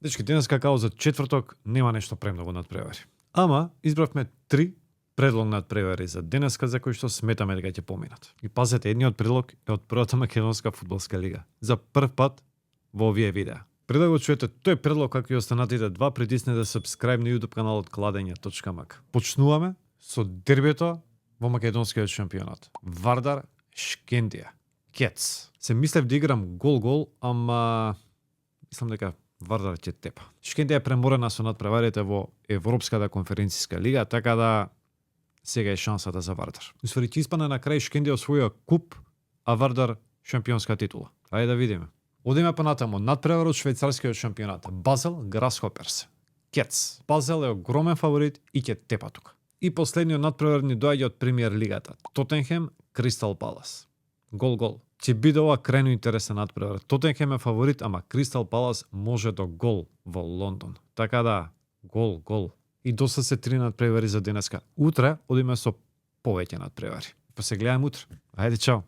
Дечки, денес какао за четврток нема нешто премногу надпревари. Ама избравме 3 предлог надпревари за денеска за кои што сметаме дека ќе поминат. И пазете, едниот предлог е од првата македонска фудбалска лига. За прв пат во овие видеа. Пред да го чуете тој предлог, како и останатите два, притиснете subscribe на YouTube каналот Кладење.мк. Почнуваме со дербито во македонскиот шампионат. Вардар Шкендија. Кец. Се мислев да играм гол-гол, ама мислам дека Вардар ќе тепа. Шкендија е преморена со надпреварите во Европската конференцијска лига, така да сега е шансата за Вардар. Усвари ќе испадне на крај Шкендија освоја куп, а Вардар шампионска титула. Ајде да видиме. Одиме понатаму, надпревар од швајцарскиот шампионат. Базел Грасхоперс. Кец. Базел е огромен фаворит и ќе тепа тука. И последниот надпревар ни доаѓа од премиер лигата. Тотенхем Кристал Палас. Гол-гол. Ќе биде ова крајно интересен надпревар. Тотенхем е фаворит, ама Кристал Палас може до гол во Лондон. Така да, гол. И доста се 3 надпревари за денеска. Утре одиме со повеќе надпревари. Па се гледаме утре. Ајде, чао.